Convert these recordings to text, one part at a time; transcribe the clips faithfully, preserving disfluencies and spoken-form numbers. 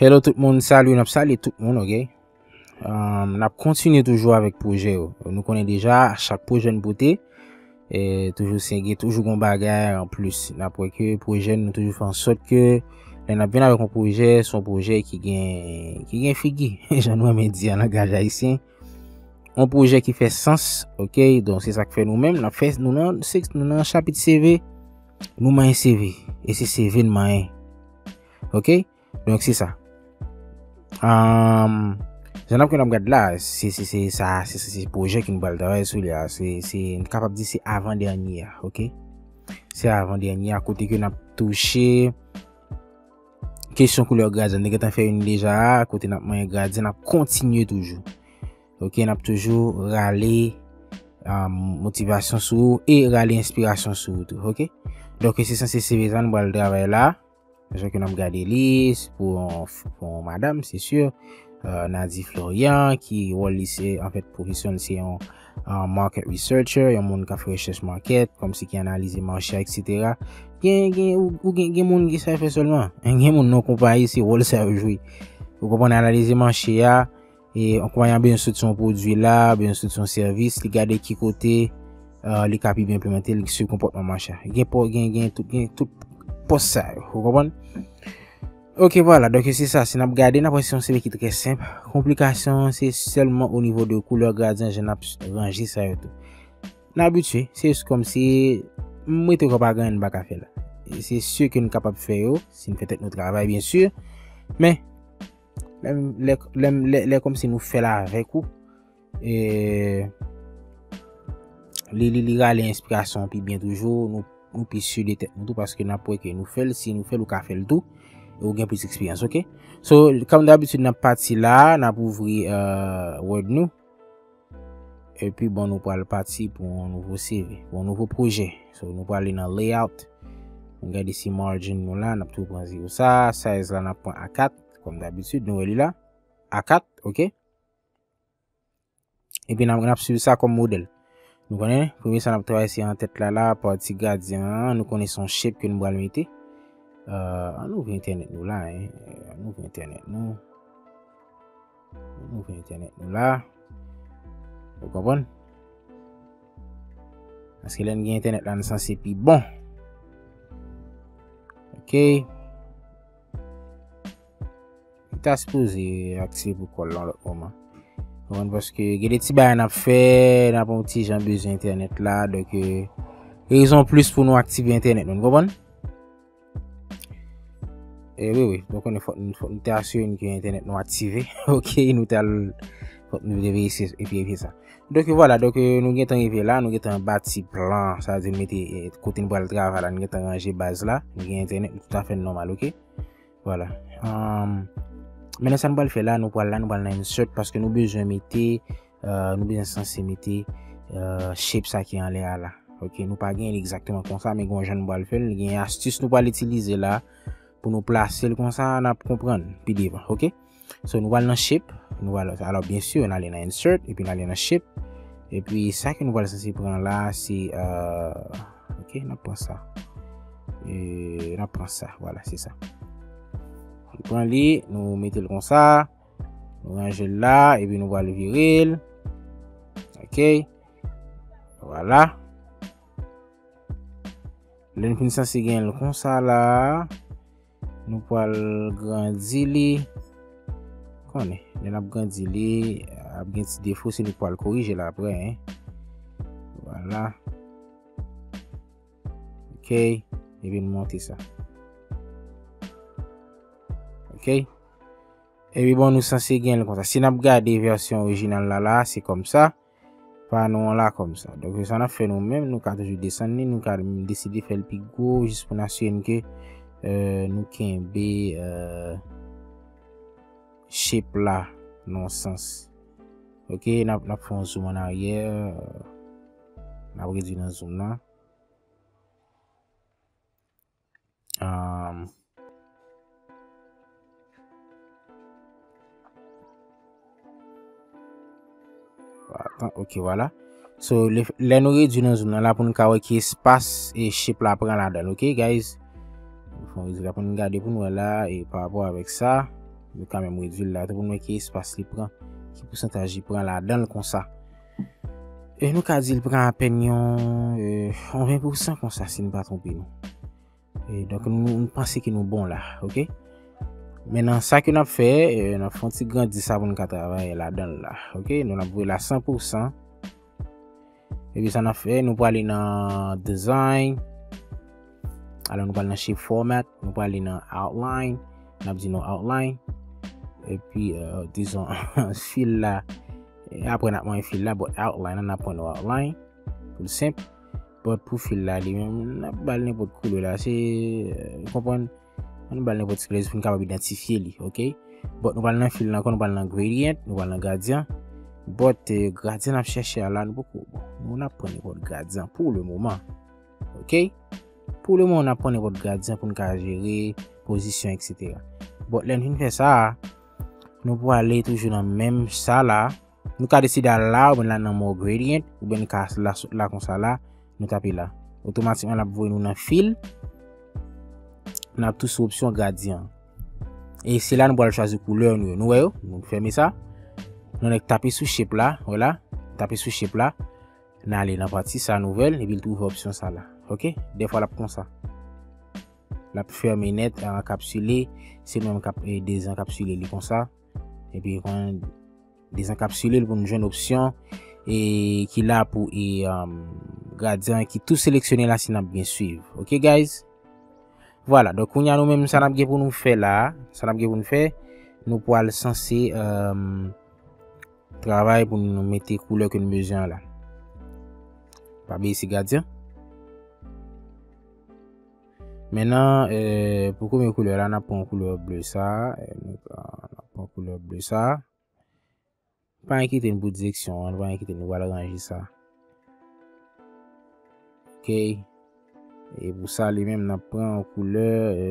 Hello tout moun, salut, n ap salye tout moun, ok? Um, n ap kontinye toujou avèk pwojè yo. Nou konnen deja, chak pwojè n pote, e, toujou se gen toujou gon bagay an plis. N ap wè ke pwojè n, nou toujou fè an sòt ke lè n ap vin avèk yon pwojè, se yon pwojè ki gen, ki gen figi, jan nou renmen di an langaj ayisyen. Yon pwojè ki fè sans, ok? Donk, se sa k fè nou menm, n ap fè, nou nan, se, nou nan chapit C V, nou manyen C V, e se C V n manyen, ok? Donk, se sa. Ahn, jan n ap, ke n ap gad la, se, se, se sa, se, se, se pwojè ke nou pral travay sou li a. Se, se, n kapab di se avan dènye a, ok? Se avan dènye a, kote ke n ap touche kesyon koulè gradyan. Nou gentan fè youn deja a, kote n ap manyen gradyan, n ap kontinye toujou. Ok, n ap toujou rale, ahn, motivasyon sou ou e rale enspirasyon sou ou tou, ok? Donk, se sanse C V sa nou pral travay la. Jan ke n ap gade li, se pou yon, pou yon madanm, se si. Euh, Nadi Florian, ki wòl li se, anfèt, pwofesyon l se yon, euh, market researcher, yon moun k ap fè rechèch market, kòmsi ki analize mache a, et cetera. Gen, gen, ou, ou gen, gen moun ki sa fè sèlman. Gen moun nan konpayi, se wòl sa yo jwe. Ou konprann, analize mache a, e yon konpayi an bezwen soti yon pwodui la, bezwen soti yon sèvis, li gade ki kote, euh, li ka pi byen enplimante l, li swiv konpòtman mache a. Gen pò, gen, gen tout, gen tout pòs sa yo, ou konprann? Ok, vwala, donk se sa, si n ap gade, n ap wè se yon C V ki trè senp. Konplikasyon an, se sèlman o nivo de koulè gradyan, jan n ap ranje sa yo tou. N abitye, se jis kòmsi m rete kwè pa gen anyen n pa ka fè la. E se si ke n kapab fè yo, si n fè tèt nou travay, byen si. Men, lè, lè, lè, lè, lè kòmsi nou fè l avèk ou, e, li, li, li rale enspirasyon pi byen toujou, nou, nou pi si de tèt nou tou, paske n ap wè ke nou fè l, si nou fè l, ou ka fè l tou, e ou gen plis eksperyans, ok? So, kòm dabitid, n ap pati la, n ap ouvri, euh, Word nou. Epi, bon, nou pral pati pou yon nouvo C V, pou yon nouvo pwojè. So, nou pral ale nan layout. Nou gade si margin nou la, n ap tou pran zewo sa, size la n ap pran A kat, kòm dabitid, nou wè li la. A kat, ok? Epi n ap, n ap swiv sa kòm modèl. Nou konnen, premye sa n ap travay se an tèt la, la, pati gradyan an, nou konnen se yon shape ke nou pral mete. Euh, ann ouvri entènèt nou la, hein. Ann ouvri entènèt nou. Ann ouvri entènèt nou la. Ou konprann? Paske lè n gen entènèt la, n sanse pi bon. Ok. Li ta sipoze aktive pou kòl la yon lòt moman. Konprann, paske gen de ti bagay n ap fè, n ap yon ti jan bezwen entènèt la, donk, euh, rezon plis pou nou aktive entènèt nou, nou konprann? E wi, wi, donk, konnen fòk, fòk nou te asire n ke entènèt nou aktive, ok, nou te al, fòk nou te verifye, epi verifye sa. Donk, vwala, donk, euh, nou gentan rive la, nou gentan bati plan, sa vle di mete, euh, kote n pral travay la, nou gentan ranje baz la, nou gen entènèt, nou tout afè n nòmal, ok? Vwala. Um, men sa nou pral fè la, nou pral la, nou pral nan insert paske nou bezwen mete, euh, nou bezwen sanse mete, euh, shape sa ki anlè a la. Ok, nou pa gen li egzakteman konsa, men gen yon jan nou pral fè l, gen astis nou pral itilize la pou nou plase l konsa, n ap konprann pi devan, ok? So, nou pral nan shape, nou pral, alò, byen si, n ale nan insert, epi n ale nan shape. Epi, sa ke nou pral sanse pran la, se, euh, ok, n ap pran sa. E, n ap pran sa, vwala, se sa. Nou pran li, nou mete l konsa, nou ranje l la, epi nou pral vire l. Ok. Vwala. Lè n fin sanse gen l konsa la, nou pral grandi li. Konnen, lè n ap grandi li, ap gen ti defo, se nou k pral korije l apre, hein. Vwala. Ok, epi n monte sa. Ok. Epi bon, nou sanse gen l konsa. Si n ap gade vèsyon orijinal la, la, se konsa. Pa nou an la konsa. Donk, sa n ap fè nou menm, nou ka toujou desann li, nou ka menm deside fè l pi gwo, jis pou n asire n ke, euh, nou kenbe, euh, shape la nan yon sans. Ok, n ap, n ap fè yon zoom an aryè, euh, n ap redui nan zoom nan. Um, Atan, ok, vwala. So, lè, lè nou redui nan zoom nan la pou n ka wè ki espas e shape la pran ladan l, ok, guys? Nou fè yon redui la pou n gade pou n wè la, e pa rapò avèk sa. Nou ka menm redui l la tou pou n wè ki espas li pran, ki pousantaj li pran ladan l konsa. E nou ka di l pran apèn yon, e, yon ven pousan konsa, si n pa twonpe nou. E, donk, nou, nou panse ke nou bon la, oke? Men nan sa ke n ap fè, e, n ap fè yon ti grandi sa pou n ka travay ladan l la, oke? Nou, n ap voye l a san pousan. Epi sa n ap fè, nou prale nan design. Alò, nou prale nan shape format, nou prale nan outline. N ap di nou outline. Epi, e, dizon, fil la. E apre, n ap manyen fil la, but outline, n ap pran nou outline. Pou l senp. But pou fil la, li menm, n ap ba l nenpòt koulè la. Se, e, ou konprann? Ann ba l nenpòt ti koulè pou n kapab idantifye li, oke? But nou pral nan fil la ankò, nou pral nan gradient, nou pral nan gradyan. But, e, gradyan n ap chèche a la, nou poko, bon, nou n ap pran nenpòt gradyan pou le moman, oke? Pou le moman, n ap pran nenpòt gradyan pou n ka jere pozisyon, et cetera. But lè n fin fè sa a, nou prale toujou nan menm sa la, nou ka deside al la, oubyen la nan more gradient, oubyen n ka la, sot la konsa la, nou tape la. Otomatikman, l ap voye nou nan fil. N ap tou sou opsyon gradyan. E se la nou pral chwazi koulè nou yo. Nou wè yo? Nou fèmen sa. Nou nèk tape sou shape la, wè la. Tape sou shape la. N ale nan pati sa nouvèl, epi l tou ouvè opsyon sa la. Oke? Dèfwa l ap konsa. L ap fèmen nèt, e, ankapsile. Se nou menm k ap, e, dezankapsile li konsa. Epi, kon dezankapsile l pou n jwenn opsyon, e, ki la pou, e, um, gradyan ki tou seleksyone la si n ap byen swiv. Oke, guys? Vwala, donk, kounye a nou menm, sa n ap gen pou nou fè la, sa n ap gen pou nou fè, nou pral sanse, um, travay pou nou mete koulè ke nou bezwen an la. Pa bliye se gradyan. Mentnan, e, pou premye koulè la, n ap pran koulè ble sa, e, nou, n ap pran koulè ble sa. Pa enkyete n pou direksyon an, pa enkyete n, nou pral ranje sa. Oke. E pou sa, li menm, n ap pran yon koulè, e,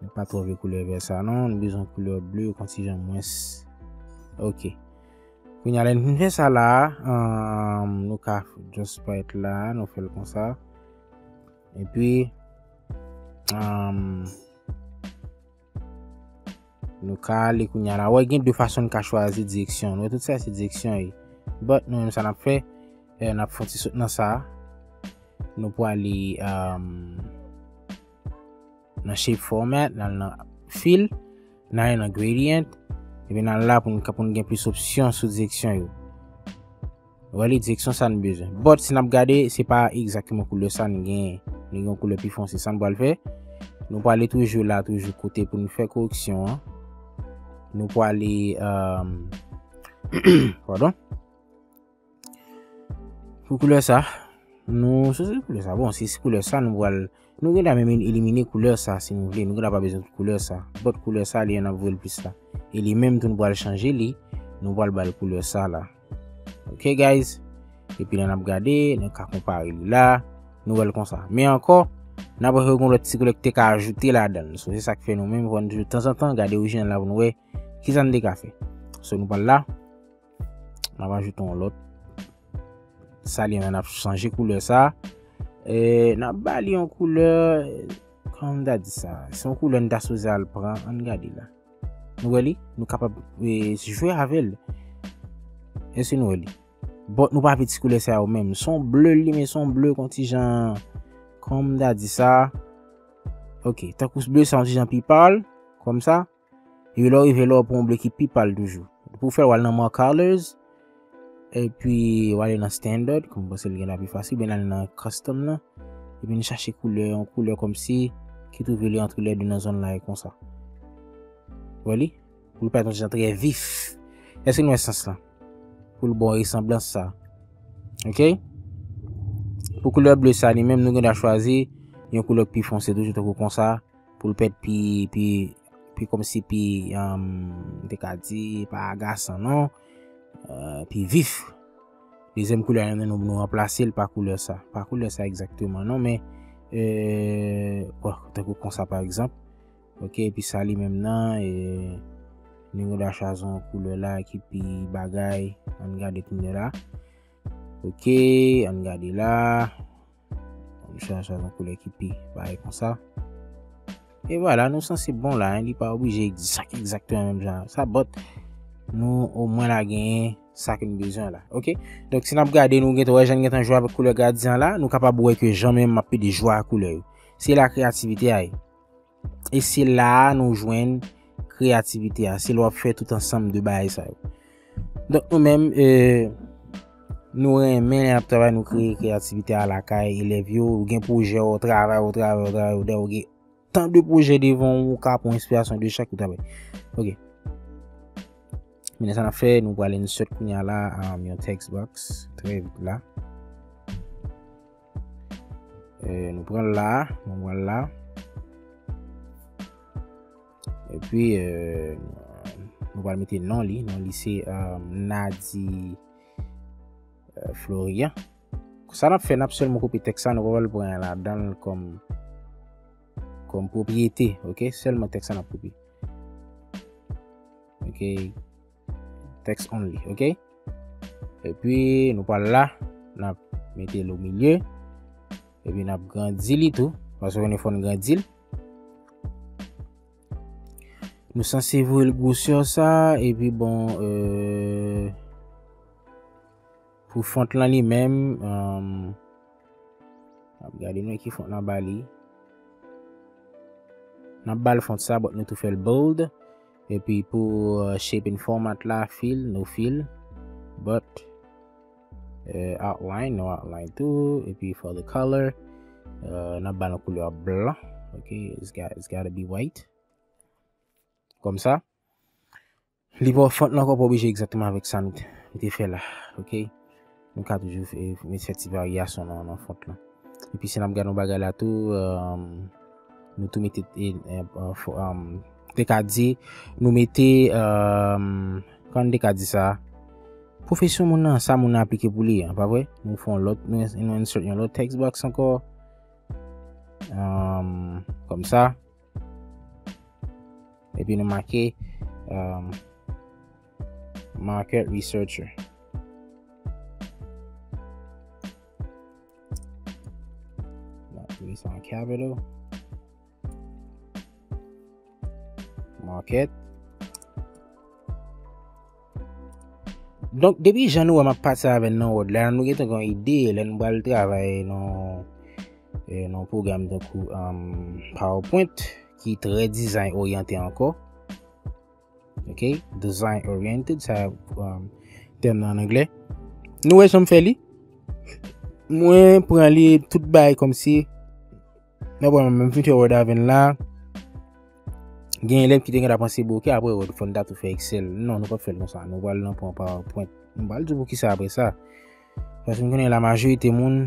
nou pa twò vle koulè vè sa, non. Nou bezwen koulè ble, yon ti jan mwens. Oke. Kounye a, lè n fin fè sa la, um, nou ka just pa et la, nou fè l konsa. Epi, um, nou ka ale kounye a la. Wè, gen de fason n ka chwazi direksyon. Nou wè tout sa se direksyon yo. But nou menm sa n ap fè, e, n ap fè yon ti sot nan sa. Nou prale, um, nan shape format, n al nan fill, n ale nan gradient, epi n al la pou n, pou n gen plis opsyon sou direksyon yo. Wè li direksyon sa n bezwen. But si n ap gade, se pa egzakteman koulè sa n genyen. Nou gen yon koulè pi fonse. Sa n pral fè, nou prale toujou la, toujou kote pou nou fè koreksyon an. Nou prale, um, padon. Pou koulè sa, nou, se, se koulè sa. Bon, se, se koulè sa, nou pral, nou gentan menm elimine koulè sa, si nou vle. Nou gentan pa bezwen tout koulè sa. But koulè sa, li an ap voye l plis la. E li menm tou, nou pral chanje li. Nou pral ba l koulè sa la. Oke, guys? Epi la, n ap gade, nou ka konpare li la. Nou wè l konsa. Men ankò, n ap wè ke gen lòt ti koulè ki te ka ajoute ladan l. So, se sa k fè nou menm, fò n toujou tanzantan gade orijinal la pou nou wè kisa n te ka fè. So, nou pral la. N ap ajoute yon lòt. Sa li menm, n ap chanje koulè sa. E, n ap ba li yon koulè, kòman m ta di sa? Se yon koulè n ta sipoze al pran. Ann gade la. Nou wè li? Nou kapab, e, jwe avè l. Èske nou wè li? But nou pa vle ti koulè sa yo menm. Se yon ble li, men se yon ble kon ti jan, kòman m ta di sa? Oke, tankou ble sa, yon ti jan pi pal, kòm sa. Epi lè w rive la, w pran yon ble ki pi pal toujou. Pou fè l, w al nan More Colors. Epi, w ale nan Standard, kòm m panse l gentan pi fasil, oubyen ale nan Custom lan. Epi n chache koulè, yon koulè kòmsi ki twouve li antre lè de nan zòn la e konsa. Wè li? Pou l parèt yon ti jan trè vif. Èske nou wè sans lan? Pou l ba w resanblans sa. Oke? Pou koulè ble sa li menm, nou gentan chwazi yon koulè ki pi fonse toujou tankou konsa. Pou l pèt pi, pi, pi kòmsi pi, um, m te ka di, pa agasan non, e, pi vif. Dezyèm koulè a, nou, nou ranplase l pa koulè sa. Pa koulè sa egzakteman non, men, e, bon, tankou konsa pa egzanp. Oke, epi sa li menm nan, e, nou gentan chwazi yon koulè la ki pi bagay, ann gade kounye la. Oke, ann gade la. Ann chwazi yon koulè ki pi parèy konsa. E vwala, nou sanse bon la, hein, li pa oblije egzak, egzakteman menm jan sa, but nou omwen la genyen sa ke nou bezwen la. Oke? Donk, si n ap gade, nou gentan wè jan n gentan jwe avèk koulè gradyan la, nou kapab wè ke jan menm m ap pede jwe ak koulè yo. Se la kreyativite a ye. E se la a nou jwenn kreyativite a. Se lè w ap fè tout ansanm de bagay sa yo. Donk, nou menm, eh, nou renmen lè n ap travay, nou kreye kreyativite a lakay elèv yo. Ou gen pwojè, ou travay, ou travay, ou travay, ou travay, ou gen tan de pwojè devan w, ou ka pran enspirasyon de chak ou travay. Oke. Men sa n ap fè, nou pral insert kounye a la, um, yon text box, trè vit la. Eh, nou pran l la, nou pran l la. Epi, eh, nou pral mete non li. Non li se, um, Nadi, eh, Florian. Sa n ap fè, n ap sèlman kopye tèks la, nou pa pral pran ladan l kòm, kòm pwopriyete, oke? Sèlman tèks la n ap kopye. Oke? Text only, oke? Epi, nou pral la, n ap mete l o milye. Epi, n ap grandi li tou, paske w konnen fò n grandi l. Nou sanse voye l gwosè sa, epi bon, eh, pou font lan li menm, um, n ap gade nou ki font n ap ba li. N ap ba l font sa, but nou tou fè l bold. Epi pou, uh, shape and format la, fill, no fill. But, uh, outline, no outline tou. Epi for the color, uh, n ap ba l yon koulè blan. Ok, it's got, it's gotta be white. Kòmsa. Li pa font lan ankò pa oblije egzakteman avèk sa nou te, nou te fè la. Ok? Nou ka toujou fè, fè ti varyasyon nan, nan font lan. Epi si n ap gade yon bagay la tou, um, nou tou mete, e, e, e, fo-, um, te ka di, nou mete, um, kòman n te ka di sa? Pwofesyon moun nan, sa moun nan aplike pou li an, pa vre? Nou fè yon lòt, nou, nou insert yon lòt text box ankò. Um, kòmsa. Epi nou make, um, market researcher. N ap mete sa an capital. Market. Donk, depi jan nou wè m ap pase avè n nan Word la, nou gentan gen yon ide, lè nou pral travay nan, eh, nan yon pwogram tankou, um, PowerPoint, ki trè design oryante ankò. Ok, design oriented, sa, um, tèm nan an anglè. Nou wè jan m fè li. Mwen pran li tout bagay kòmsi, nan pran menm feature Word avè n la. Gen elèv ki te gentan panse, bon, ok, apre Word, fò n ta tou fè Excel. Non, nou p ap fè l konsa. Nou pral nan pran PowerPoint. M pral di w poukisa apre sa. Paske m konnen la majorite moun,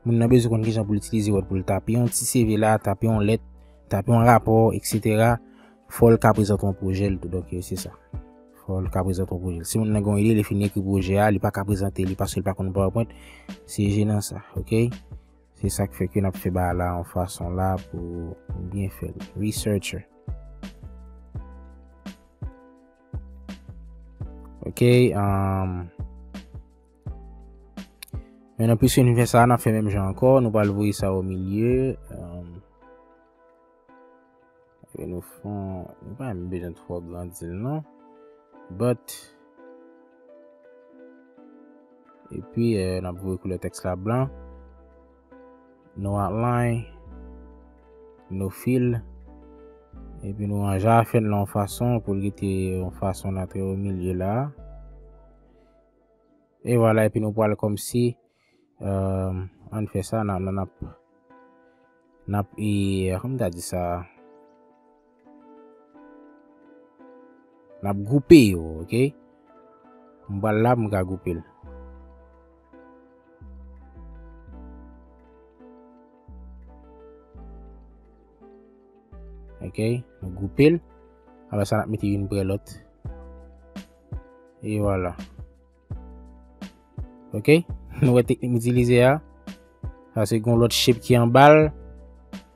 moun nan bezwen konn kijan pou l itilize Word pou l tape yon ti C V la, tape yon lèt, tape yon rapò, et cetera. Fò l ka prezante yon pwojè l tou. Donk, se sa. Fò l ka prezante yon pwojè l. Si moun nan gen yon ide, li fin ekri pwojè a, li pa ka prezante li paske li pa konn PowerPoint, se jenan sa, ok? Se sa k fè ke n ap fè bagay la yon fason la pou byen fè l. Researcher. Ok, um, men nan plis ke nou fè sa, n ap fè menm jan ankò. Nou pral voye sa o milye. Um, epi nou fè, nou pa menm bezwen twò grandi l non. But, epi, eh, n ap voye koulè tèks la blan. No outline, no fill. Epi nou ranje afè n lan yon fason pou l rete yon fason nan trè o milye la. E vwala, epi nou pral kòmsi, um, ann fè sa, n ap, n ap, n ap, e, kòman m ta di sa? N ap gwoupe yo, ok? M pral la pou m ka gwoupe l. Ok, nou gwoupe l. Apre sa, n ap mete youn prè lòt. E vwala. Ok, nou wè teknik m itilize a. Sa se gon lòt shape ki anba l.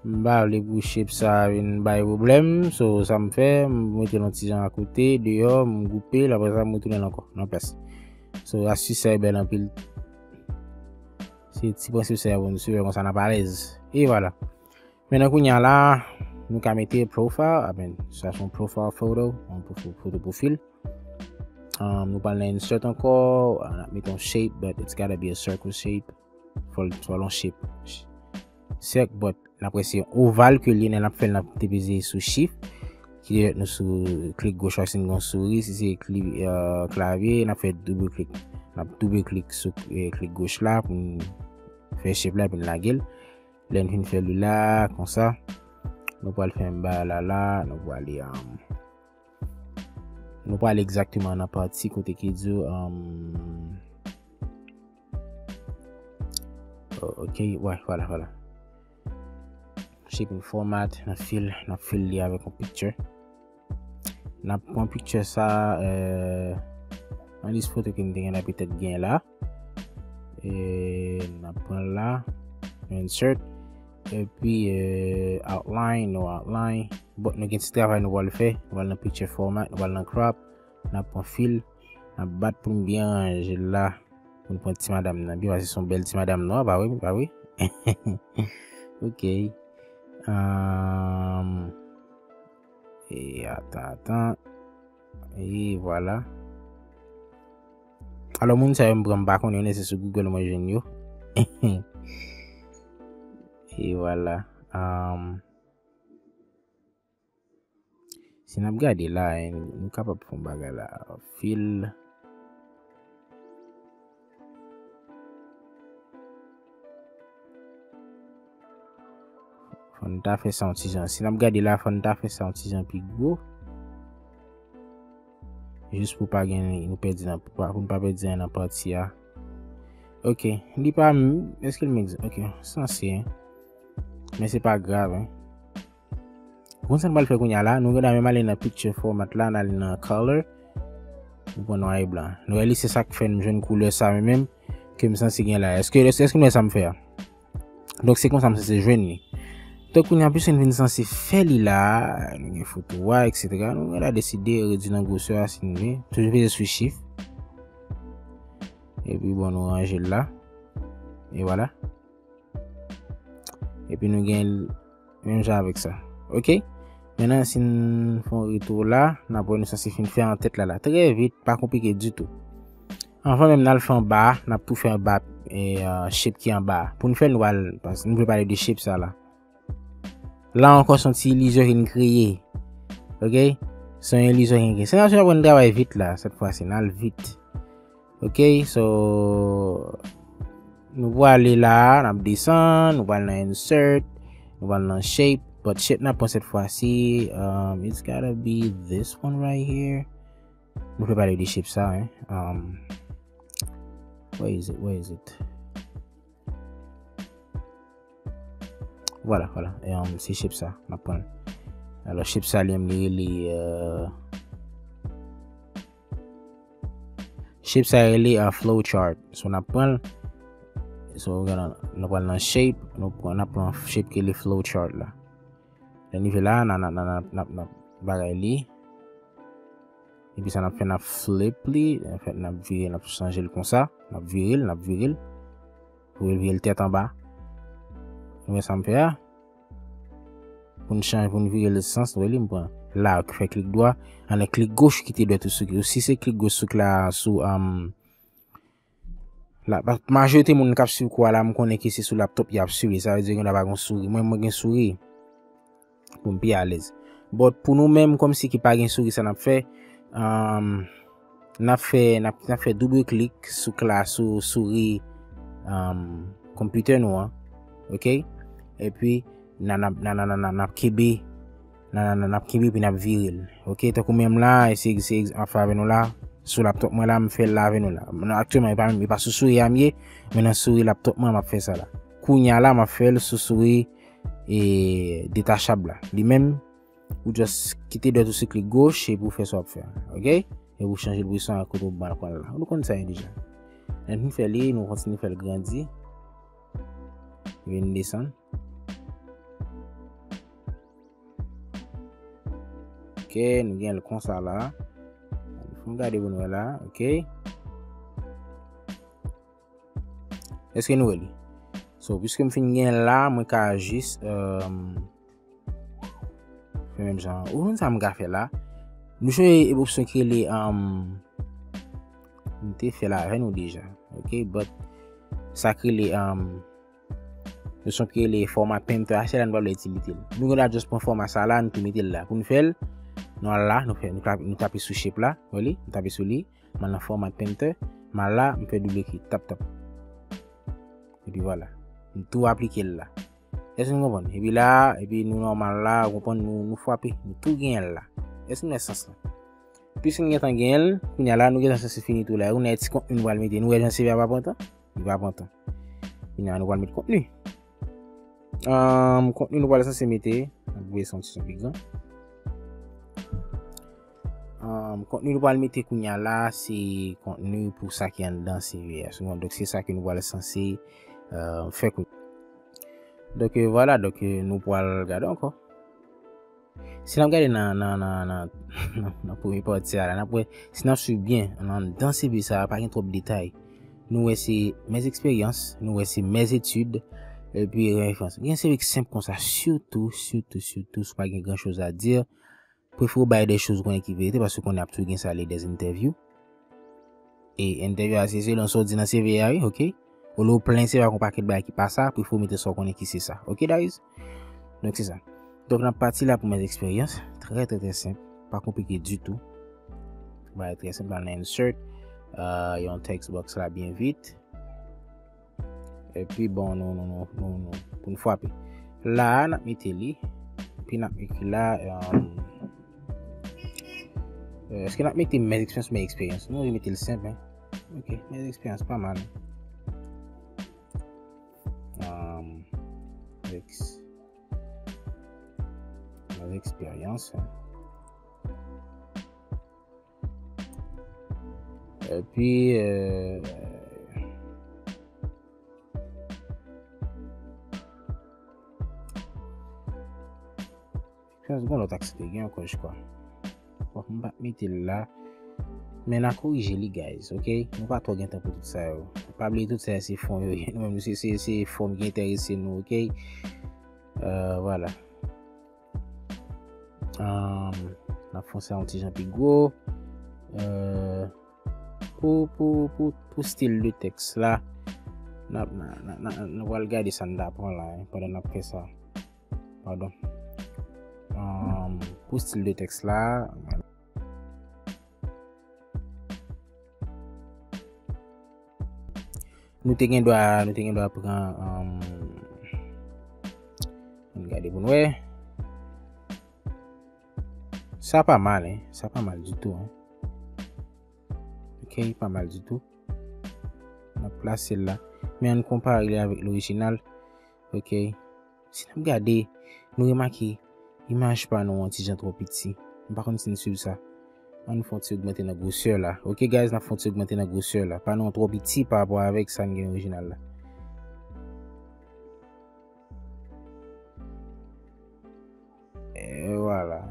M pa vle pou shape sa vin bay pwoblèm. So, sa m fè, m mete l yon ti jan akote, deyò, m gwoupe l, apre sa, m retounen l ankò, nan plas. So, astis sa yo bèl anpil. Se ti prensip sa yo pou nou swiv, konsa n ap alèz. E vwala. Men nan kounye a la, Nou ka mete profile, I mean, sa se yon profile photo, yon foto pwofil. Um, nou pral nan insert ankò, uh, n ap mete yon shape, but it's gotta be a circle shape. Fò l, fò l yon shape sèk, but n ap wè se yon oval ke l ye, lè n ap fè l, n ap te peze sou shift. Ki nou sou klik goch la, si n gen yon souri, si se kli, uh, klavye, n ap fè double klik. N ap double klik sou, eh, klik goch la pou n fè shape la, epi n lage l. Lè n fin fè li la, konsa, nou pral fè yon bagay la, la, nou pral, um, nou pral egzakteman nan pati kote ki di, um, oh, ok, wè, vwala, vwala. Shaping format, n ap fill, n ap fill li avèk yon picture. N ap pran picture sa, euh, nan lis foto ke m te gen la, petèt gen la. E n ap pran la, insert, epi, euh, outline, no outline. Bon, nou gen ti travay nou pral fè, nou pral nan picture format, nou pral nan crop, n ap pran fill, n ap bat pou n byen ranje l la, pou n pran ti madanm nan byen, paske se yon bèl ti madanm nwa, pa vre, pa vre? Ok. Um, E atan, atan. E vwala. Alò, moun sa yo m pran, m pa konnen yo, se sou Google mwen jwenn yo. E vwala. Um, si n ap gade la, eh, nou kapab fè yon bagay la. Fill. Fò n ta fè sa yon ti jan. Si n ap gade la, fò n ta fè sa yon ti jan pi gwo. Jis pou pa gen, nou pèdi nan, pou pa, pou n pa pèdi nan pati a. Ok, li pa, èske l menm, ok, sanse, hein. Men se pa grav, hein. Bon, sa n pral fè kounye a la, nou gentan menm ale nan picture format la, n ale nan color. Nou pran nwa e blan. Nou wè li, se sa k fè m jwenn koulè sa menm, menm ke m sanse gen la. Èske, èske, èske nou wè sa m fè a? Donk, se konsa m sanse jwenn li. Donk, kounye a, piske n vin sanse fè li la, nou gen foto a, et cetera. Nou gentan deside redui nan gwosè a si n vle. Toujou peze sou shift. Epi, bon, nou ranje l la. E vwala. Epi nou gen menm jan avèk sa. Ok? Mentnan, si n fè yon retou la, n ap wè nou sanse fin fè an tèt la la. Trè vit, pa konplike ditou. Anvan menm n al fè anba a, n ap tou fè anba, e, euh, shape ki anba a. Pou n fè l, nou al, paske nou vle pale de shape sa la. La ankò, se yon ti ilizyon ke n kreye. Ok? Se yon ilizyon ke n kreye. Se nan sa n ap travay vit la, sèt fwa si, n al vit. Ok, so, nou pral ale la, n ap desann, nou pral nan insert, nou pral nan shape, but shape n ap pran sèt fwa si, um, it's gotta be this one right here. Nou pral pale de shape sa, hein. Um, where is it? Where is it? Vwala, vwala. E, um, se shape sa, n ap pran. Alò, shape sa, li menm, li rele, euh, shape sa rele, uh, flowchart. So, n ap pran l. So, nou pral nan shape, nou pran, n ap pran shape ki rele flowchart la. Lè n rive la, n a, n a, n a, n a, n a, n a bagay li. Epi sa n ap fè, n ap flip li. Anfèt, n ap vire, n ap chanje l konsa. N ap vire l, n ap vire l. Pou l vire l tèt anba. Nou wè sa m fè a? Pou n chanje, pou n vire l sans, nou wè li, m pran la, fè klik dwa. Anlè klik goch, kite dwèt ou sou, si se klik goch sou la, sou, um, la, pa, majorite moun k ap swiv kou a la, m konnen ke se sou laptop y ap swiv li. Sa vle di gen dwa pa gen souri. Mwen, mwen gen souri. Pou m pi alèz. But pou nou menm, kòmsi ki pa gen souri, sa n ap fè, um, n ap fè, n ap, n ap fè double klik sou kla, sou souri, um, computer nou an. Ok? Epi, n a, n ap, n a, n a, n a, n ap kenbe, n a, n a, n a, n ap kenbe, epi n ap vire l. Ok? Tankou menm la, se, se, ap fè avè nou la, sou laptop mwen la, m fè l la avè nou la. Non, aktyèlman, e pa, e pa sou souri a m ye, men nan souri laptop mwen, m ap fè sa la. Kounye a la, m ap fè l sou souri e detachab la. Li menm, ou just kite dwèt ou sou klik goch epi ou fè sa w ap fè a. Ok? Epi ou chanje l pou sa kote ou mal pran l la. Nou konn sa deja. Lè n fin fè li, nou kontinye fè l grandi. Epi n desann. Ok, nou gen l konsa la. Fè m gade pou nou wè la. Ok. Èske nou wè li? So, piske m fin gen la, mwen ka jis, um, Menm jan, ou konn sa m ka fè la? Nou chanje opsyon ki rele, um, m te fè l avè nou deja, ok? But sa ki rele, um, nou chanje ki rele fòma painter a, se la nou pa vle itilite l. Nou gen dwa just pran fòma sa la, nou tou mete l la. Pou nou fè l, nou al la, nou fè, nou tape, nou tape sou shape la, wè li, nou tape sou li, m al nan fòma painter, m al la, m fè double klik, tap tap. Epi vwala. M tou aplike l la. Èske nou konprann? Epi la, epi nou nòmal la, ou konprann, nou, nou frape, nou tou genyen l la. Èske nou wè sans lan? Piske nou gentan genyen l, kounye a la, nou gentan sanse fini tou la. Ou nan ti kontni nou pral mete. Nou wè jan C V a pa pran tan? Li pa pran tan. Kounye a, nou pral met kontni. Ahn, kontni nou pral sanse mete, m ap voye sa yon ti jan pi gran. Ahn, kontni nou pral mete kounye a la, se kontni pou sa ki anndan C V a. Donk, se sa ke nou pral sanse, euh, fè kounye a. Donk, euh, vwala, donk, euh, nou pral gade ankò. Si n ap gade nan, nan, nan, nan, nan, nan premye pati a la, n ap wè, si n ap swiv byen, anndan C V sa a, pa gen twòp detay. Nou wè se mes expériences, nou wè se mes études, epi référence. Gen seri senp konsa, sitou, sitou, sitou, si w pa gen gran choz a di, prefere w bay de choz ou konnen ki verite, paske w konnen ap toujou gen sa lè des interviews. E entèvyou a se selon sa w di nan C V a, wi, ok? Olye w plen C V a ak yon pakèt bagay ki pa sa, prefere w mete sa w konnen ki se sa. Ok, guys? Donk, se sa. Donk, n ap pati la pou mes expériences. Trè, trè, trè senp. Pa konplike ditou. Bagay trè senp, la nan insert. Euh, yon text box la byen vit. Epi, bon, nou, nou, nou, nou, nou, pou n frape. La a, n ap mete li. Epi n ap ekri la, euh, euh, èske n ap mete mes expériences, mes expériences? Non, nou mete l senp, hein. Ok, mes expériences, pa mal. Euh, ex-, mes expériences, hein. Epi, euh, gen yon lòt aksè te gen ankò, je crois. Bon, m pa mete l la. Men n a korije li, guys, ok? Nou pa twò gen tan pou tout sa yo. Pa bliye tout sa yo se fon yo ye. Nou menm, se, se, se fòm ki enterese nou, ok? Euh, vwala. Ahn, n ap fè sa yon ti jan pi gwo. Euh, pou, pou, pou, pou stil de tèks la, n ap, n, n, n, nou pral gade sa n ta pran la, hein, pandan n ap fè sa. Padon. Ahn, pou stil de tèks la, nou te gen dwa, nou te gen dwa pran, um, ann gade pou n wè. Sa pa mal, hein. Sa pa mal ditou, hein. Ok, pa mal ditou. N ap plase l la. Men ann konpare li avèk lorijinal. Ok. Si n ap gade, nou remake imaj pa nou an ti jan twò piti. M pa konn si n swiv sa. Ann fè yon ti ogmante nan gwosè la. Ok, guys, n ap fè yon ti ogmante nan gwosè la. Pa nou an twò piti pa rapò avèk sa n gen orijinal la. E vwala.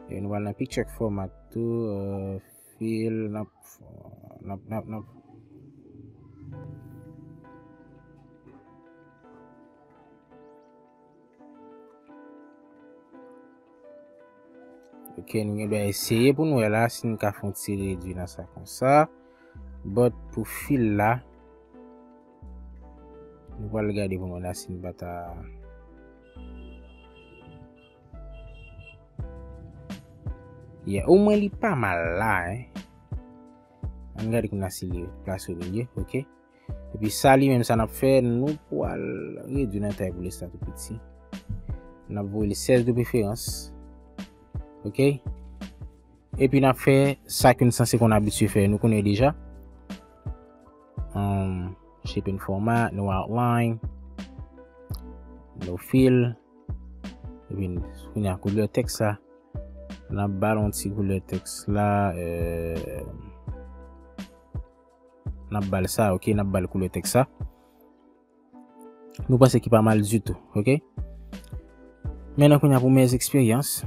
E nou pral nan picture format tou, euh, fill, n ap, n ap, n ap, n ap. Ok, nou gen dwa eseye pou n wè la si n ka fè yon ti redwi nan sa konsa. But pou fill la, nou pral gade pou n wè la si n pa ta. Yeah, omwen li pa mal la, hein. Ann gade kounye a si li plase o milye, ok. Epi sa li menm sa n ap fè, nou pral redwi nan tay pou l rete tou piti. N ap voye li sèz de preferans. Ok. Epi n ap fè sa ke n sanse konn abitye fè, nou konnen deja. Um, shape and format, no outline, no fill. Epi kounye a koulè tèks la. N ap ba l yon ti koulè tèks la, euh, n ap ba l sa, ok, n ap ba l koulè tèks sa. Nou panse ki pa mal ditou, ok? Mentnan kounye a pou mes expériences.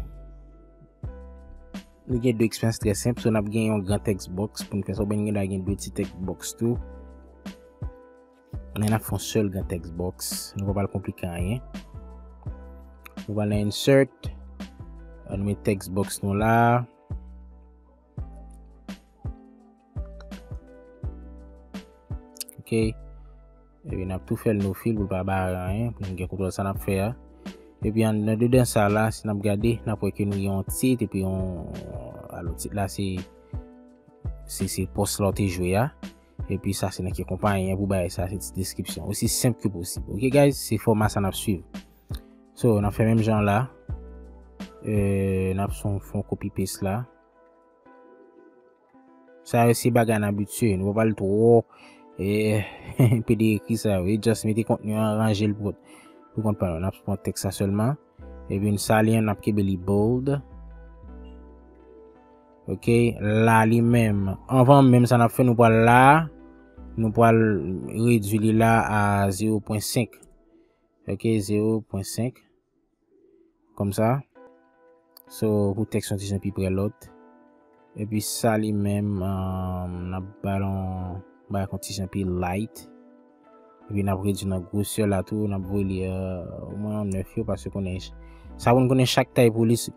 Nou gen de eksperyans trè senp, so n ap gen yon gran text box pou n fè sa, oubyen n gen dwa gen de ti text box tou. Men n ap fè yon sèl gran text box. Nou pa pral konplike anyen. Nou pral nan insert. Nou met text box nou la. Ok. Epi n ap tou fè l no fill pou l pa bare anyen, pou nou gen kontwòl sa n ap fè a. Epi anndan, dedan sa la, si n ap gade, n ap wè ke nou gen yon tit, epi yon, alò, tit la se, se, se pòs la w te jwe a. Epi sa se nan ki konpayi an pou bagay sa, se ti deskripsyon. Osi senp ke posib. Ok, guys, se fòma sa n ap swiv. So, n ap fè menm jan la. Euh, n ap fè yon, fè yon copy paste la. Sa yo se bagay n abitye, nou pa pral twò, eh, pede ekri sa yo. E just mete kontni an, ranje l pou, pou kont pa nou. N ap pran tèks sa sèlman. Epi n sali an, n ap kenbe li bold. Ok, la li menm. Anvan menm sa n ap fè, nou pral la, nou pral redui li la a zewo pwen senk. Ok, zewo pwen senk. Kòmsa. So, pou tèks yon ti jan pi pre lòt. Epi sa li menm, um, n ap ba l yon, ba l yon ti jan pi light. Epi n ap redui nan gwosè la tou, n ap voye li, euh, omwen yon nèf yo, paske konnen ch-, sa pou n konnen chak tay polis,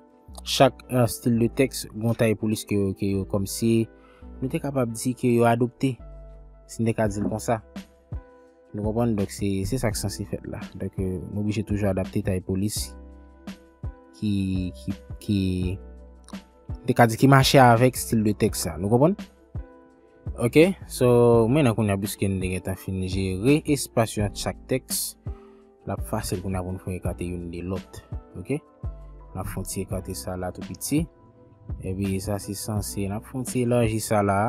chak, euh, stil de tèks, gon tay polis ke yo, ke yo kòmsi, nou te kapab di ke yo adopte, si n te ka di l konsa. Nou konprann? Donk, se, se sa k sanse fèt la. Donk, euh, nou oblije toujou adapte tay polis ki, ki, ki, te ka di ki mache avèk stil de tèks sa. Nou konprann? Ok, so, men nan kounye a, piske n te gentan fin jere espas yo ant chak tèks, l ap fasil kounye a pou n fè ekate youn de lòt. Ok? N ap fè yon ti ekate sa la tou piti. Epi sa se sanse, n ap fè yon ti elaji sa la,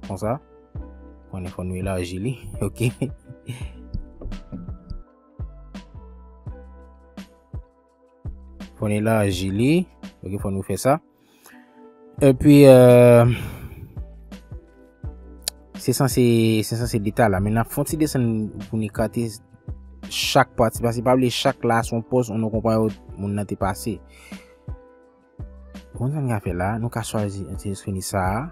konsa. Konnen fò nou elaji li, ok? Fò n elaji li, ok, fò nou fè sa. Epi, euh, se sanse, se sanse deta la, men n ap fè yon ti desann pou n ekate chak pati, paske pa bliye chak la se yon pòs, yon non konpayòl moun nan te pase. Konn sa n ka fè la, nou ka chwazi entèskreni sa a.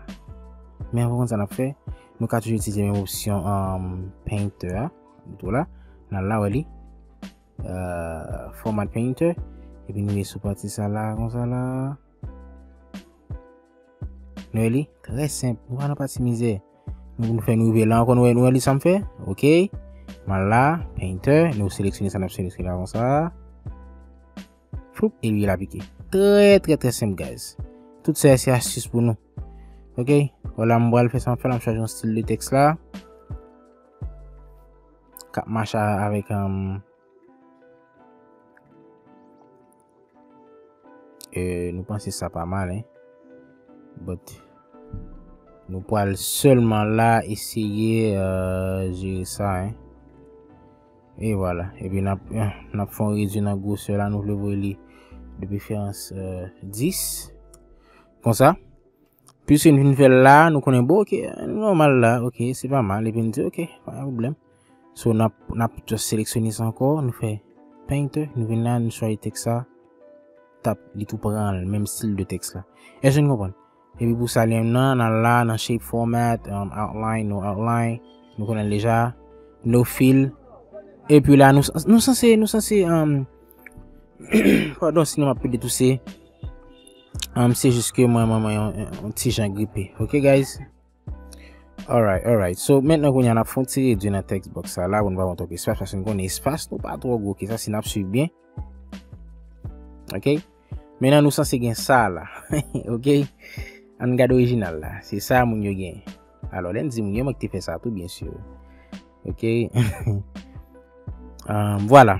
Men anvan konn sa n ap fè, nou ka toujou itilize menm opsyon, um, Painter a. Tou la, n al la, wè li. Euh, format Painter. Epi nou ye sou pati sa la, konsa la. Nou wè li? Trè senp. Nou pa nan pati mizè. Nou, nou fè nou rive la ankò, nou wè, nou wè li sa m fè? Ok. M al la, Painter, nou seleksyone sa n ap seleksyone la konsa. Floup, e li la pike. Trè, trè, trè senp, guys. Tout sa se astis pou nou. Ok. Vwala, m pral fè sa m fè la, m chwazi yon stil de tèks la. K ap mache avèk, um, euh, nou panse sa pa mal, hein. But, nou pral sèlman la eseye, euh, jere sa, hein. E vwala. Epi n ap, eh, n ap fè yon redui nan gwosè la, nou vle voye li de preferans, euh, dis. Konsa. Piske n fin fè l la, nou konnen, bon, ok, nòmal la, ok, se pa mal. Epi n di, ok, pa gen pwoblèm. So, n ap, n ap just seleksyone sa ankò, nou fè Painter, nou vin la, nou chwazi tèks sa, tap, li tou pran l, menm stil de tèks la. Èske n konprann? Epi pou sa li menm nan, n al la, nan shape format, um, outline, no outline, nou konnen l deja, no fill. Epi la, nou, nou sanse, nou sanse, um, padon, si nou m ap pede touse. Um, se jis ke mwen, mwen, mwen, yon, yon ti jan gripe. Ok, guys? Alright, alright. So, mentnan kounye a n ap fè yon ti redui nan text box sa la, pou nou pa pran twòp espas, paske nou konnen espas nou pa twò gwo ke sa, si n ap swiv byen. Ok? Mentnan nou sanse gen sa la. Ok? Ann gade orijinal la. Se sa moun yo gen. Alò, lè n di moun yo, mwen ki te fè sa tou, byen si. Ok? Um, vwala.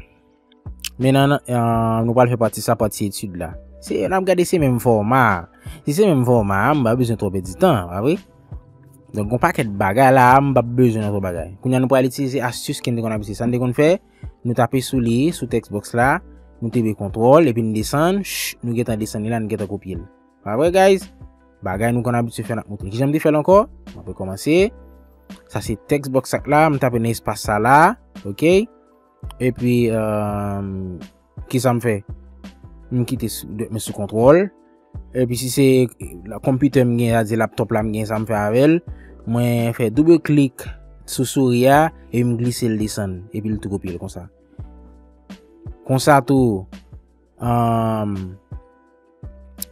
Men nan, nan, euh, nou pral fè pati sa, pati etid la. Se, n ap gade se menm fòma. Si se menm fòma a, m pa bezwen twò pèdi tan, pa vre? Donk, gon pakèt bagay la, m p ap bezwen nan twò bagay. Kounye a, nou pral itilize astis ke n te konn abitye. Sa n te konn fè, nou tape sou li, sou text box la, nou kenbe kontwòl, epi n desann, ch, nou gentan desann li la, n gentan kopye l. Pa vre, guys? Bagay nou konn abitye fè, n ap montre. Kijan m te fè l ankò? M ap rekòmanse. Sa se text box sa k la, m tape nan espas sa la, ok? Epi, euh, kisa m fè? M kite sou, dwèt mwen sou kontwòl. Epi si se la, konpitè m gen, sa di laptop la m gen, sa m fè avè l. Mwen fè double klik sou souri a, epi m glise l desann, epi l tou kopye l konsa. Konsa tou, euh,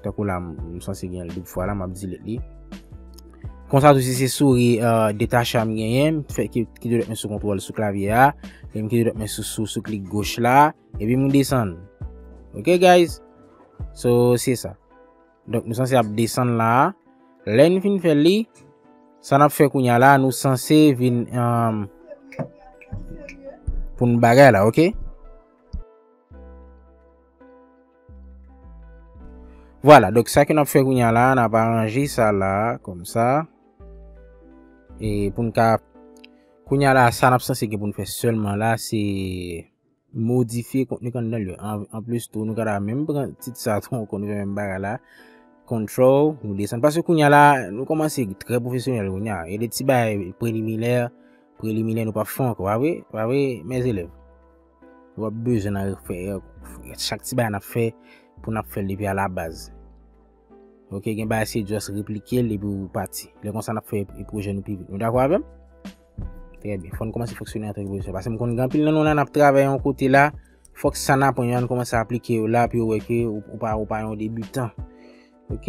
Tankou la, m, m sanse gen l doub fwa la, m ap delete li. Konsa tou, si se souri, euh, detache a m genyen, m fè ki, kite dwèt mwen sou kontwòl sou klavye a, e m kite dwèt mwen sou, sou, sou klik goch la, epi m desann. Ok, guys? So, se sa. Donk, nou sanse ap desann la. Lè n fin fè li, sa n ap fè kounye a la, nou sanse vin, um, pou n bagay la, ok? Vwala, donk sa ke n ap fè kounye a la, n ap aranje sa la, kòmsa. E pou n ka, kounye a la, sa n ap sanse gen pou n fè sèlman la, se modifye kontni k anndan l yo. An, anplis tou, nou ka ta menm pran tit sa tou ankò, nou fè menm bagay la. Control, nou desann. Paske kounye a la, nou kòmanse trè pwofesyonèl kounye a. E de ti bagay preliminè, preliminè nou p ap fè ankò, pa vre? Pa vre, mèzelèv? W ap bezwen nan fè, chak ti bagay n ap fè, pou n ap fè l depi alabaz. Ok, gen bagay se just replike l epi w pati. Lè konsa n ap fè pwojè nou pi vit. Nou dakò avè m? Trè byen. Fò n kòmanse fonksyone antanke pwofesyonèl. Paske m konn gen anpil nan nou la, n ap travay yon kote la. Fòk sa n aprann yo, ann kòmanse aplike yo la, pou yo wè ke ou, ou pa, ou pa yon debitan. Ok?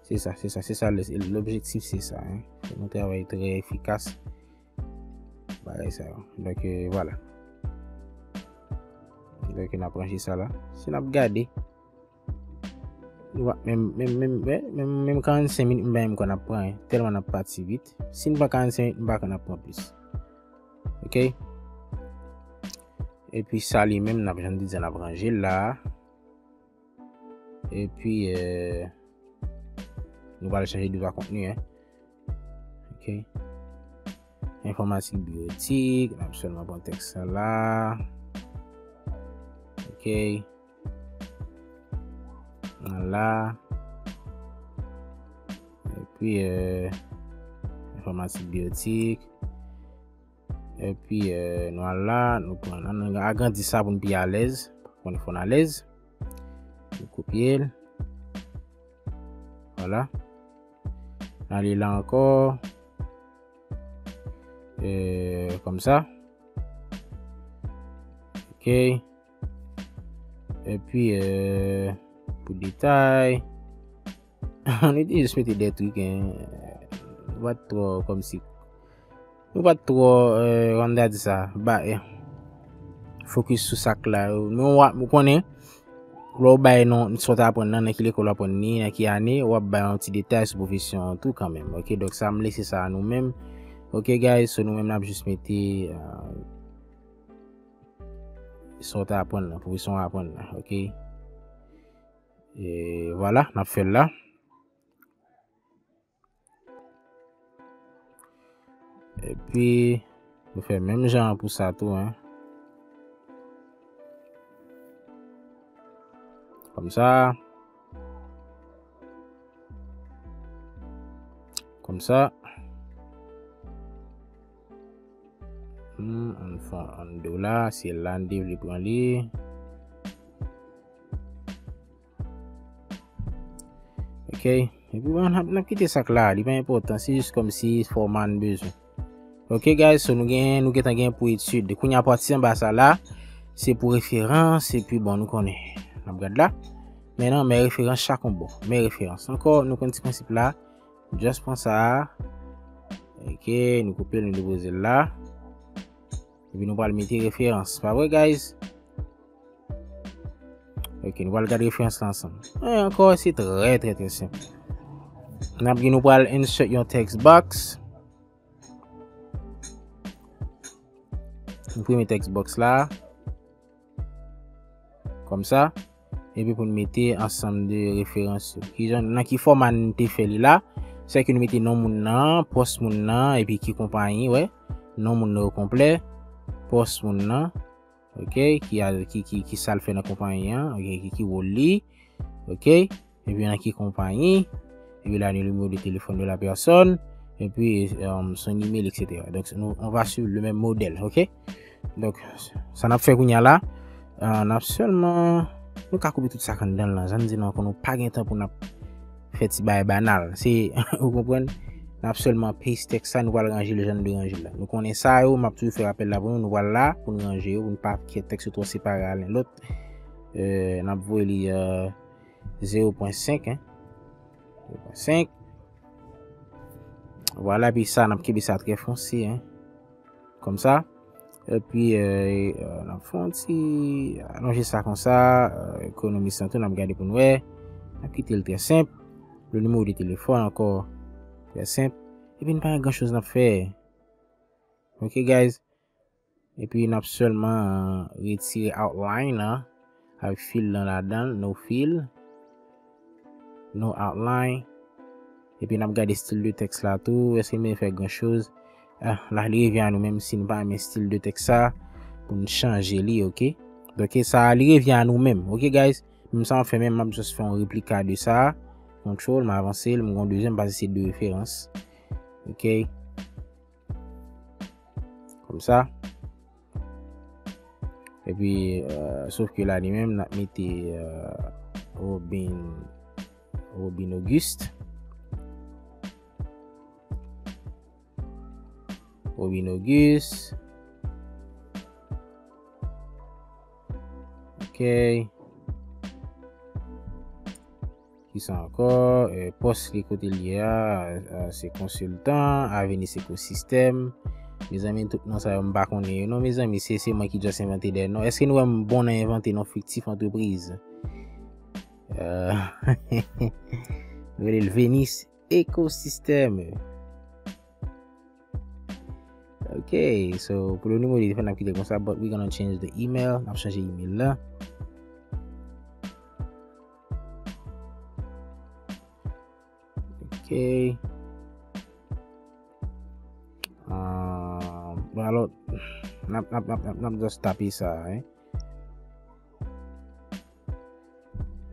Se sa, se sa, se sa, lè, lobjektif se sa, hein. Fòk nou travay trè efikas. Bagay sa yo. Donk, euh, vwala. Donk, n ap ranje sa la. Si n ap gade, nou pa, menm, menm, menm, menm, menm karannsenk minit, m pa menm kwè n ap pran, hein. Tèlman n ap pati vit. Si n pran karannsenk minit, m pa kwè n ap pran plis. Ok? Epi sa li menm, n ap, jan m te di, n ap ranje l la. Epi, euh, nou pral chanje de twa kontni, hein. Ok. Enfòmatik biwotik, n ap sèlman pran tèks sa la. Ok. Vwala. Epi, euh, enfòmatik biwotik. Epi, euh, nou al la, nou pran, ann agrandi sa pou n pi alèz. Pou n fò n alèz. Nou kopye l. Vwala. N ale la ankò. Euh, kòmsa. Ok. Epi, euh, pou detay, nou te jis mete de trik, hein. Nou pa t twò kòmsi, nou pa t twò, euh, kòman ta di sa, ba, eh, fokis sou sa k la yo. Men w ap, ou konnen, lè w bay non, sa w t aprann nan, nan ki lekòl w aprann li, nan ki ane, w ap bay yon ti detay sou pwofesyon an tou kanmenm. Ok, donk sa m lese sa a nou menm. Ok, guys, so nou menm n ap jis mete, euh, sa w t aprann nan, pwofesyon w aprann nan, ok? E vwala, n ap fè l la. Epi, nou fè menm jan an pou sa tou, hein. Kòmsa. Kòmsa. Hmm, ann fè, ann do la, se la n te vle pran li. Ok. Epi bon, n ap, n ap kite sa k la, li pa enpòtan, se jis kòmsi fòma n bezwen. Ok, guys, so nou gen, nou gentan gen pou etid. Kounye a pati anba sa la, se pou referans, epi bon, nou konnen. N ap gad la. Men non, men referans chak yon bò. Men referans. Ankò, nou konn ti prensip la. Just pran sa a. Ok, nou koupe l, nou depoze l la. Epi nou pral mete referans. Pa vre, guys? Ok, nou pral gade referans la ansanm. E ankò, se trè, trè, trè senp. N ap gen, nou pral insert yon text box. Enprime text box la. Kòmsa. Epi pou n mete ansanm de referans yo. Kijan, nan ki fòma n te fè li la? Sèke nou mete non moun nan, pòs moun nan, epi ki konpayi, wè. Non moun nan o konplè, pòs moun nan, ok, ki a, ki, ki, ki sa l fè nan konpayi an, ok, ki, ki wòl li, ok, epi nan ki konpayi, epi la nou nimewo de telefòn de la pèsòn, epi, euh, son imèl, et cetera. Donk, nou, on va suivre le même modèle, ok? Donk, sa n ap fè kounye a la, euh, n ap sèlman, nou ka koupe tout sa k anndan l lan. Jan m di nou ankò, nou pa gen tan pou n ap fè ti bagay banal. Se, ou konprann? N ap sèlman paste tèks sa, nou pral ranje l jan n dwe ranje l la. Nou konnen sa yo, m ap toujou fè rapèl la pou nou, nou pral la pou n ranje yo, pou n pa kite tèks yo twò separe a len lòt. Euh, n ap voye li, euh, zewo pwen senk, hein. Zewo pwen senk. Vwala, epi sa, n ap kenbe sa trè fonse, hein. Kòmsa. Epi, euh, euh, n ap fè yon ti alonje sa konsa, euh, ekonomis lan tou, n ap gade pou n wè. N ap kite l trè senp. Le numéro de téléphone ankò, trè senp. Epi n pa gen gran choz n ap fè. Ok, guys. Epi n ap sèlman, euh, retire outline lan avèk fill lan ladan l, no fill, no outline. Epi n ap gade stil de tèks la tou, èske n bezwen fè gran choz? Ah, la, li revyen a nou menm si n pa renmen stil de tèks sa pou n chanje li, ok? Donk, sa, li revyen a nou menm, ok, guys? Menm sa m ap fè menm, m ap just fè yon replika de sa. Control, m avanse l, m gen yon dezyèm, m pase se de referans. Ok. Kòmsa. Epi, euh, sof ke la li menm, n ap mete, euh, Robin, Robin Auguste. Robin Auguste. Ok. Kisa ankò? Eh, pòs li kote l ye a, eh, se konsiltan, Avenis Ekosistèm. Mezanmi, tout non sa yo m pa konnen yo non, mezanmi, se, se mwen ki just envante de non. Èske nou wè m bon nan envante non fiktif antrepriz? Eh, nou rele l Venis Ekosistèm. Ok, so pou le numéro de téléphone, n ap kite konsa, but we gonna change the email. N ap chanje email la. Ok. Ah, bon, alò, n ap, n ap, n ap, n ap, n ap just tape sa, hein.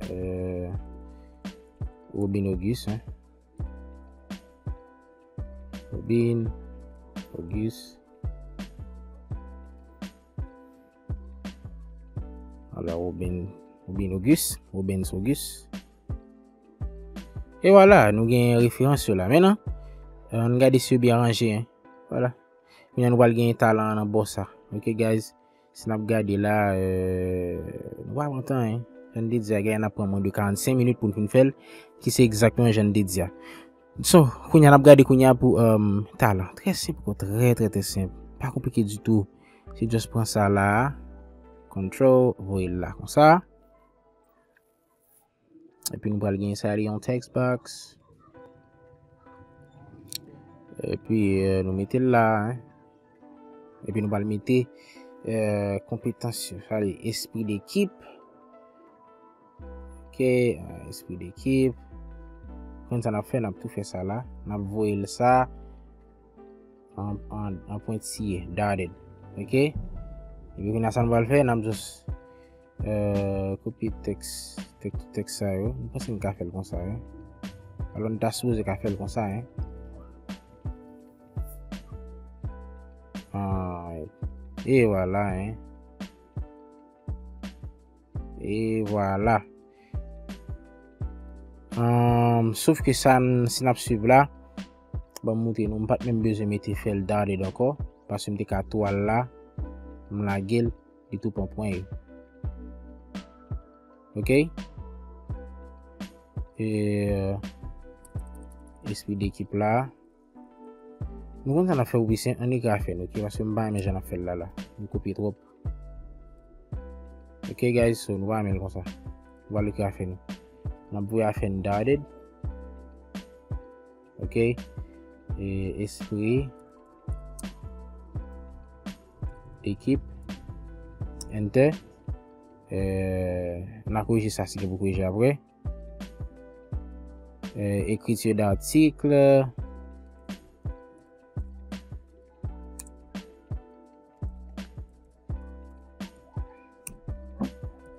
Euh, Robin Auguste, hein. Robin Auguste. Alò, Robin, Robin Auguste, Robin Auguste. E vwala, nou gen referans yo la. Mentnan, euh, ann gade si yo byen ranje, hein. Vwala. Kounye a nou pral gen talan an nan bò sa. Ok, guys. Si n ap gade la, euh, nou pa pran tan, hein. Jan n te di a, gen n ap pran mwen de karannsenk minit pou n fin fè l, ki se egzakteman jan n te di a. So, kounye a n ap gade kounye a pou, euh, talan. Trè senp, trè, trè, trè senp. Pa konplike ditou. Se just pran sa la. Control, voye l la konsa. Epi nou pral gen sa li yon text box. Epi, euh, nou mete l la, hein. Epi nou pral mete, euh, konpetans yo. Sa li espri dekip. Ok, euh, espri dekip. Konn sa n ap fè, n ap tou fè sa la. N ap voye l sa. An, an, an pwentiye, dotted. Ok? Epi kounye a sa nou pral fè, n ap just, euh, kopye tèks, tèks, tèks sa yo. Mwen panse m ka fè l konsa, wi. Alò, n ta sipoze ka fè l konsa, hein. Ah, e vwala, hein. E vwala. Ahn, sof ke sa n, si n ap swiv la, ban m montre nou, m pa t menm bezwen mete fè l dotted ankò, paske m te ka twal la, m lage l, li tou pran pwen yo. Ok? E, espri dekip la. Nou konn sa n ap fè pou pi senp, ann ekri afè n, ok? Paske m pa renmen jan n ap fè l la, la. Nou kopye twòp. Ok, guys, so nou pa renmen l konsa. Nou pral ekri afè n. N ap voye afè n dotted. Ok? E espri dekip. Enter. E, n a korije sa si gen pou korije apre. Euh, écriture d'article.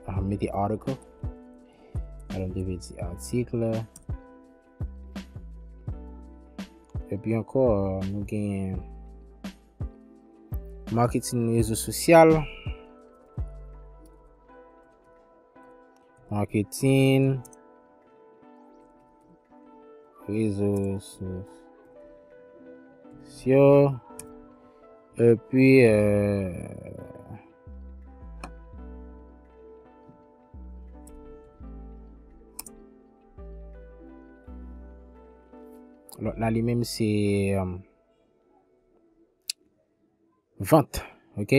Ah, mete article. Alò, m te vle di article. Epi ankò, nou gen marketing rezo sosyal. Marketing, rezo sosyo, epi, euh, Lòt la li menm se, um, vant, ok?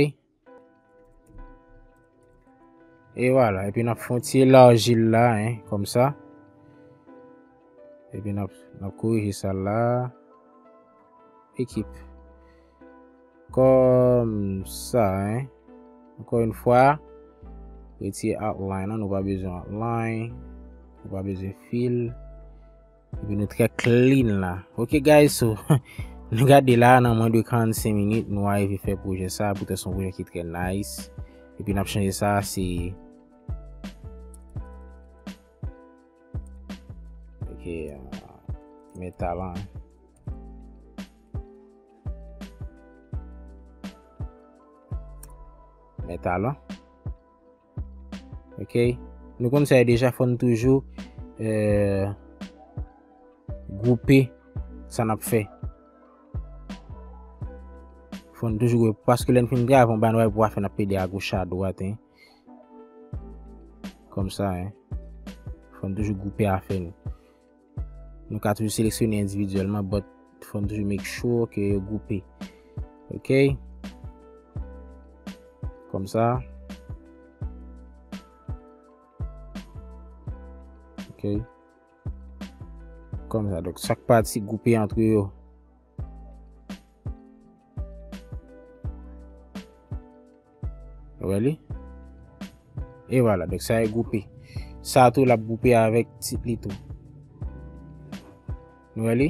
E vwala, epi n ap fè yon ti elaji l la, en, kòmsa. Epi n ap, n ap korije sa la. Ekip. Kòmsa, en. Ankò yon fwa, retire outline lan, nou pa bezwen outline, nou pa bezwen fill. Epi nou trè clean la. Ok, guys, so, nou gade la, nan mwen de karannsenk minit, nou arive fè pwojè sa, poutèt se yon pwojè ki trè nice. Epi n ap chanje sa, se, ok, euh, metal lan. Metal lan. Ok. Nou konn sa deja, fò n toujou, euh, gwoupe sa n ap fè. Fò n toujou gwoupe, paske lè n fin travay, yon bagay nou wè pou fè, n ap pede agoch adwat, en. Kòmsa, en. Fò n toujou gwoupe afè nou. Nou ka toujou seleksyone endividyèlman, but fò n toujou make sure ke yo gwoupe. Ok? Kòmsa. Ok. Kòmsa. Donk, chak pati gwoupe antre yo. Ou wè li? E vwala, donk sa e gwoupe. Sa tou l ap gwoupe avèk tit li tou. Nou wè li?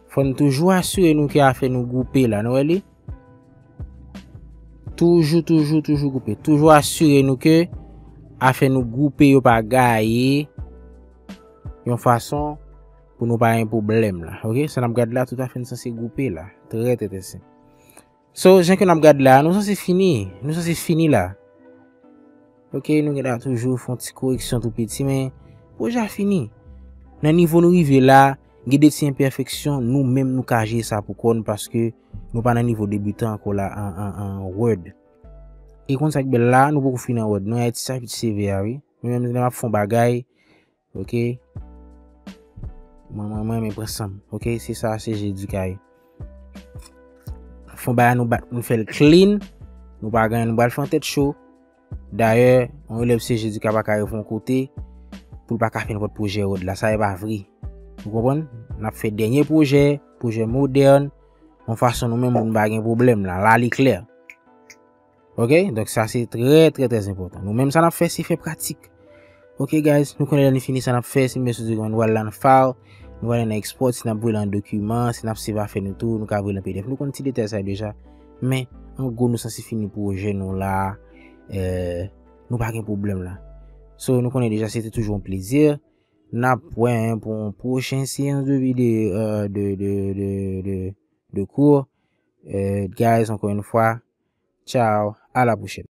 Fò n toujou asire nou ke afè nou gwoupe la, nou wè li? Toujou, toujou, toujou gwoupe. Toujou asire nou ke afè nou gwoupe, yo pa gaye yon fason pou nou pa gen pwoblèm la. Ok? Sa n ap gad la, tout afè n sanse gwoupe la. Trè, trè, trè senp. So, jan ke n ap gad la, nou sanse fini. Nou sanse fini la. Ok, nou gen la toujou fè yon ti koreksyon tou piti, men pwojè a fini. Nan nivo nou rive la, gen de ti enpèfeksyon, nou menm nou ka jere sa pou kò n, paske nou pa nan nivo debitan ankò la an, an, an Word. E konn sa k bèl la, nou poko fin an Word. Nou gen ti chapit C V a, wi. Mwen menm, lè m ap fè yon bagay, ok? Mwen, mwen, mwen, mwen pran san m, ok? Se sa, se jedi kay. Fè yon bagay nou bat, nou fè l clean. Nou pa gen, nou pral fè yon tèt cho. Dayè, yon elèv C G di ka pa ka rive yon kote pou l pa ka fè nenpòt pwojè Word la. Sa e pa vre. Ou konprann? N ap fè dènye pwojè, pwojè modèn, yon fason nou menm pou nou pa gen pwoblèm la. La, li klè. Ok? Donk, sa se trè, trè, trè enpòtan. Nou menm, sa n ap fè, se fè pratik. Ok, guys, nou konnen lè nou fini sa n ap fè, si nou bezwen soti kòman nou pral la nan file, nou pral nan export, si n ap voye l an dokiman, si n ap save afè nou tou, nou ka voye l an P D F. Nou konn ti detay sa yo deja. Men, an gwo, nou sanse fini pwojè nou la. Euh, nou pa gen pwoblèm la. So, nou konnen deja, se te toujou yon plezi. N ap wè, en, pou yon pwochen seyans de vide, euh, de, de, de, de, de kou. Euh, guys, ankò yon fwa, ciao, à la prochaine.